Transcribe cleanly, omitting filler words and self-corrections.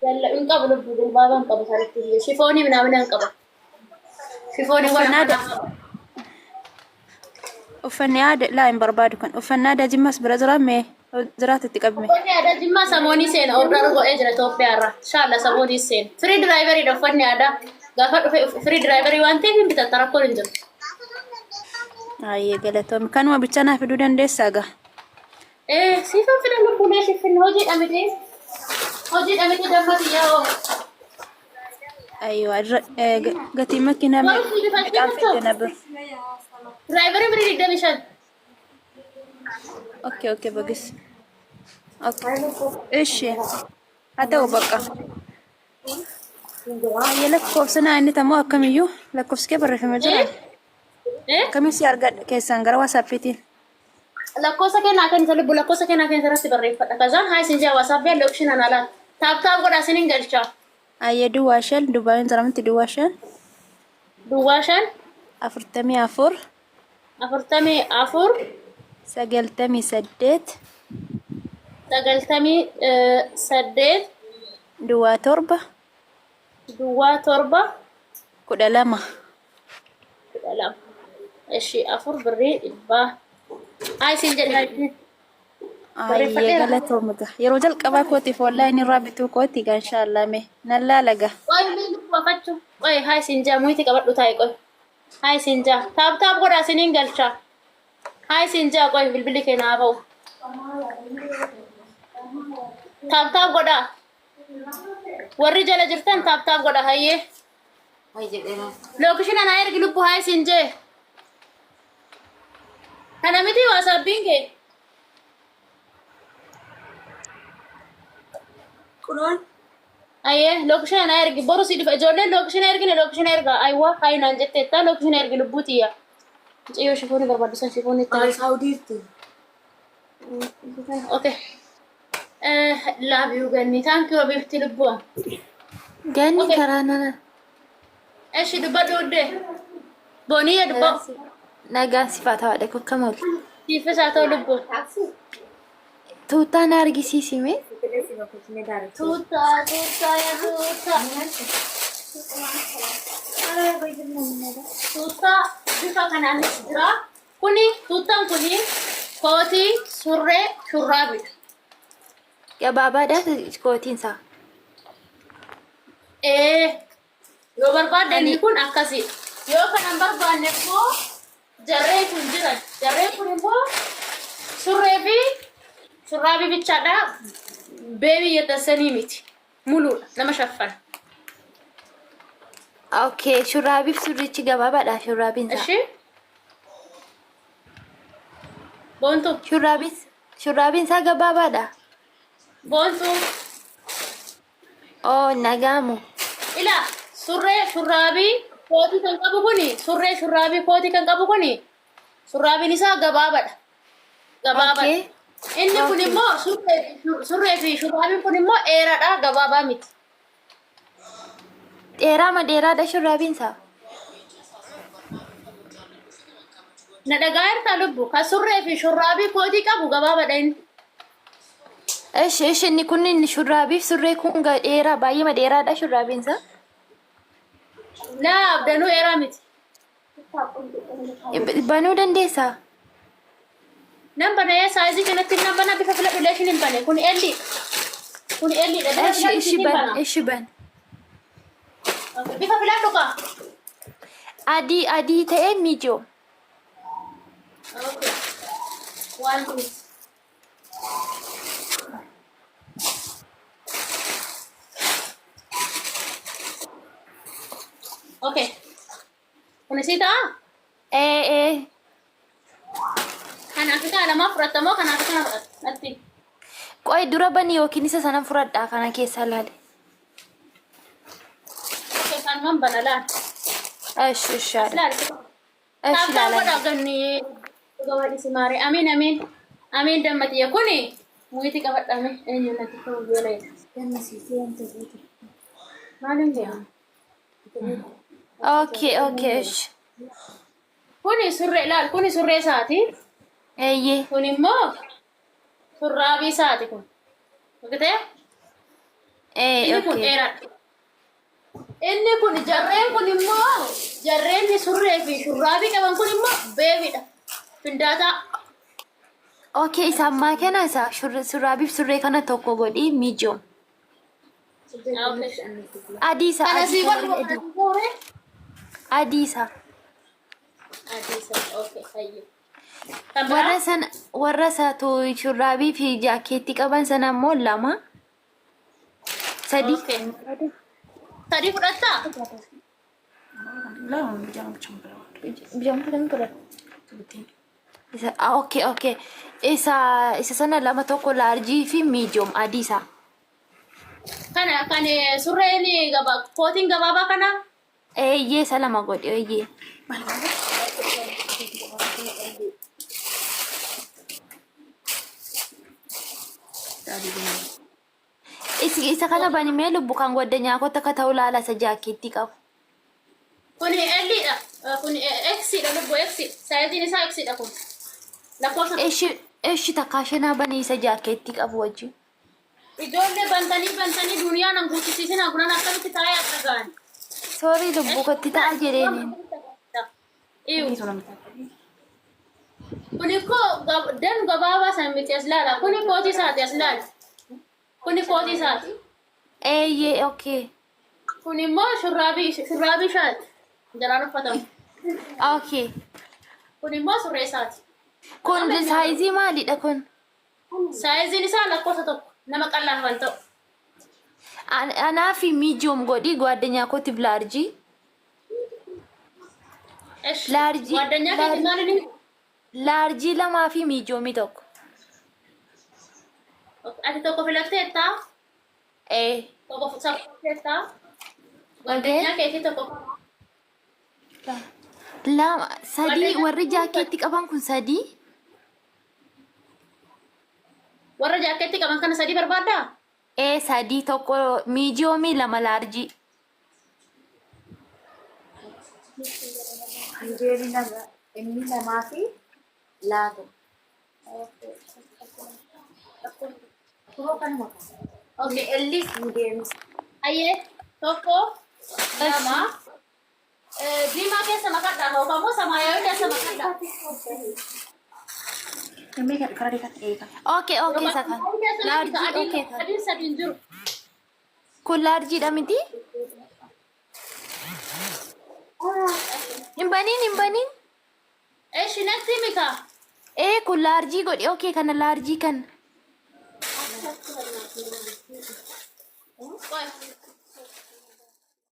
Jalla hin qabu lubbuu jilbaaba hin qabu saritti biyya. Shifoonii minaamina hin qabu. Shifoonii waan Uffannaa akkanaa aadaa qaba. Uffanni aadaa laa hin barbaadu kan uffannaa aadaa Jimmaas bira jira mee jiraatu itti qabime. Uffanni aadaa Jimmaa samoonii seena order godhee jira Itoophiyaa irraa. Inshallah samoonii seena. Firii diraayiveriidha uffanni aadaa. Gaafa dhufe firii diraayiverii waan ta'eef hin bitatta rakkoon hin jiru. Ayyee galatoomi kanuma bichaa naa fiduu dandeessaa gaa. Ee siifan fida lubbuun shiffin hojii dhamite. Hojii dhamite dammati yaa oo. Ayyoo irra gatiin makiinaa Garuu si meeqaan bifachiifatu. fidde na bira. Diraayiverii birii 25. Okay okay bagis. Okay. Ishi haa ta'u bakka. Ayyee lakkoofsa naa inni tamoo akkamiyyuu lakkoofsi kee barreeffamee jira. Eh? Eh? Akkamiin si argadha keessaan gara waasaappiitiin. Lakkoofsa kee naa kenni lubbu lakkoofsa kee naa kenni irratti barreeffadha. Kazaan haa isin jaa WhatsApp yaallee option ana laata. Taap taap godhaa isinin galchaa. Ayyee duwwaa 5 Dubaayin jedhamti duwwaa 5. Duwwaa 5. 44. 44. 98. 98. 07. 07. 12. 12. Eshi afur birrii dhibbaa. Haa isin jedhe haa isin. Ayyee Barreeffadheera. galatooma gaa. Yeroo jalqabaa kootiif online irraa bituu kooti gaa inshaallah mee nan laala gaa. Qoy mee lubbuu afachuu. Qoy haa isin jaa muyti qabadhu taa'i qoy. Haa isin jaa. Taap taap godhaa isiniin galchaa. Haa isin jaa qoy bilbilli kee naa ba'u. Taap taap godhaa. Warri jala jirtan taap taap godhaa hayyee. Lookishina naa ergi lubbu haa isin jee. Kana miti waasaabbiin kee. Quran. Ayyee lookishina naa ergi boru si dhufa ijoolleen lookishina ergine lookishina erga ayiwaa hayi naan jetteetta lookishina ergi lubbuu tiyya. Mucayyoo shifoonii barbaaddu san shifoonii itti Ay, Saudiitti. Okay. Love you Ganni. Thank you Habibti lubbuu. Ganni Okay. karaa nana. Eshi dubbadhu uddee. Booniyya dubbadhu. Nagaan siif haa ta'u haadha koo akkam oolte? Siifis haa ta'u lubbuu. Tuuttaa na argisiisi mee. Tuuttaa tuuttaa yaa tuuttaa. Tuuttaa bifa kanaanis jira. Kuni tuuttaan kuni kootii, surree, shurraabidha. Gabaabaadha kootiin isaa. Ee yoo barbaadde inni Ani kun akkasi. Yoo kana hin barbaanne immoo jarreen kun jiran. Jarreen kun immoo surree fi shurraabii bichaadha. Beebii yettassanii miti. Muluudha. Nama shaffana. Okay, shurraabiif surrichi gabaabaadha shurraabiin isaa. Ishee boontuu. Shurraabiin shurraabiin isaa gabaabaadha. Boontuu. Oh, nagaamu. Ila surree shurraabii kootii kan qabu kuni surree shurraabii kootii kan qabu kuni shurraabiin isaa gabaabadha. Gabaabadha. Okay. Inni kun Okay. immoo surree fi shurraabiin kun immoo dheeraadha gabaabaa miti. Dheeraa ma dheeraadha shurraabiin isaa? Na dhagaa jirtaa lubbu kan surree fi shurraabii kootii qabu gabaabadha inni. Ishi ishi inni kun inni shurraabiif surree kun dheeraa baay'ee ma dheeraadha shurraabiin isaa? Laa abdanuu dheeraa miti. Banuu dandeessaa? Nan bana ee saayizii kanatti nan bana bifa filadhu leeshin hin bane kun elli. Kun elliidha bifa Ishi filadhu ishi siin ban bana. ishi ban. Bifa filadhu kaa. Adii adii ta'ee miijoo. Okay. One two. Okay. Kun isii ta'a? Ee ee. Kan Afrikaa lamaa fudhatta moo kan Afrikaa fudhatta? Natti. Qoy dura bani yookiin isa sana fudhadhaa kana keessaa laale. Okay, kanuman bana laal. Ishi ishi haadha. Laal. Ishi Taap taap laalaa. godhaa ganni. Dhugaa dhisi maaree. Amiin amiin. Amiin dammatiyya kuni muyitii qabadhame eenyu natti ta'u yoo Maaliin jedhama? Okay okay ishi. Kuni surree laal kuni surree isaati. Eeyyee. Kun immoo shurraabii isaati kun. Argitee? Ee Inni kun okay. dheeraadha. Inni kun jarreen kun immoo jarreen surree fi shurraabii qaban kun immoo beebiidha. Findaataa. Okay, isa ammaa kana isa shurraabiif surree kana tokko godhii medium. Adii isa Kana adii sii kana godhu adii. fuure. Adii isa. Adii isa. Okay, hayyee. Kan Warra biraa? sana warra isa shurraabii fi jaakeettii qaban sana immoo lama. Sadi. Okay. Sadii fudhattaa? Bishaan fudhatan fudhatu. Isa ah, okay. Isa sana lama tokko large fi medium adii isaa. Kana kan surreen kootiin gabaabaa kana. Eeyyee isa lama godhi eeyyee. Isa kana bani mee lubbu kan goddanyaa koo takka ta'uu laala isa jaakeettii qabu. Kuni L dha. Kun X dha lubbu X. Saayiziin isaa X dha kun. Lakkoofsa Eshi eshi takkaa shanaa banii isa jaakeettii qabu wajjin. Ijoollee bantanii bantanii duniyaa nan guuttisiisinaa kunan akkamitti taa'ee akka ga'an. Sorry lubbuu kotti ta'a jedheeni. Iyu. Kuni koo dan gabaabaa san miti as laala. Kuni kootii isaati as laala. Kuni kootii isaati. Eeyyee okay. Kun immoo shurraabii ishaati. Jalaan uffatamu. Okay. Kun immoo surree isaati. Kun saayizii maalidha kun? Saayiziin isaa lakkoofsa 1. Nama qal'aaf kan ta'u. Anaa fi medium godhi gwaaddanyaa kootiif large. Esh. Large. Waaddanyaa keetii maal inni? Large lamaa fi medium tokko. Ati tokko filatteettaa? Ee. Tokko filatteettaa? Waaddanyaa keetii tokko. Lama sadii warri jaakeetti qaban kun sadii. Warra jaakeetti qaban kana sadii barbaaddaa? Ee sadii tokko medium lama large. Miidiyoomii lama inni lamaa fi laata. Kunoo kanuma kana. Okay. Ellis miidiyeemis. Ayyee tokko lama diimaa keessa makadhaa yookaan immoo samaayawii keessa makadhaa. Okay isa kana. Large okay kana. Adiin sadiin jiru. Kun largedha miti? Hin baniin hin baniin. Eshi natti mika. Ee kun large godhi okay kana large kana. Qoy.